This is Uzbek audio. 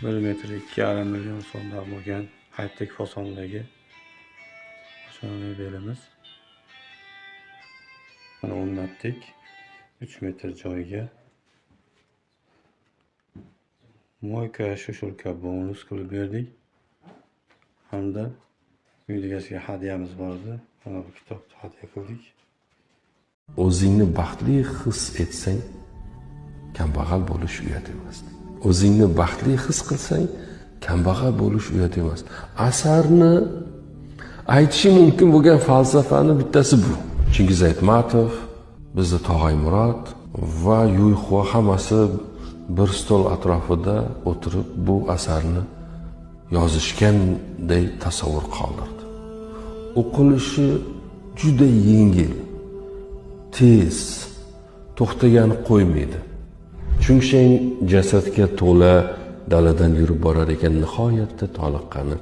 1 metr 2,5 million so'mdan bo'lgan high-tech fasondagi oshxona mebelimiz. Mana o'rnatdik. 3 metr joyga. Moyka, shushulka bonus qilib berdik. Hamda uy egasiga hadyamiz bor edi. Mana bu kitobni hadya qildik. O'zingni baxtli his etsang, kambag'al bo'lish uyat emas. O'zingni baxtli his qilsang, kambag'al bo'lish uyat emas. Asarni aytishi mumkin bo'lgan falsafani bittasi bu. Chingiz Aytmatov, bizni Tog'ay Murod va Yuyxua hammasi bir stol atrofida o'tirib bu asarni yozishganday tasavvur qoldirdi. O'qilishi juda yengil, tez, to'xtagani qo'ymaydi. Chunsheng jasadga to'la daladan yurib borar ekan, nihoyatda toliqqani.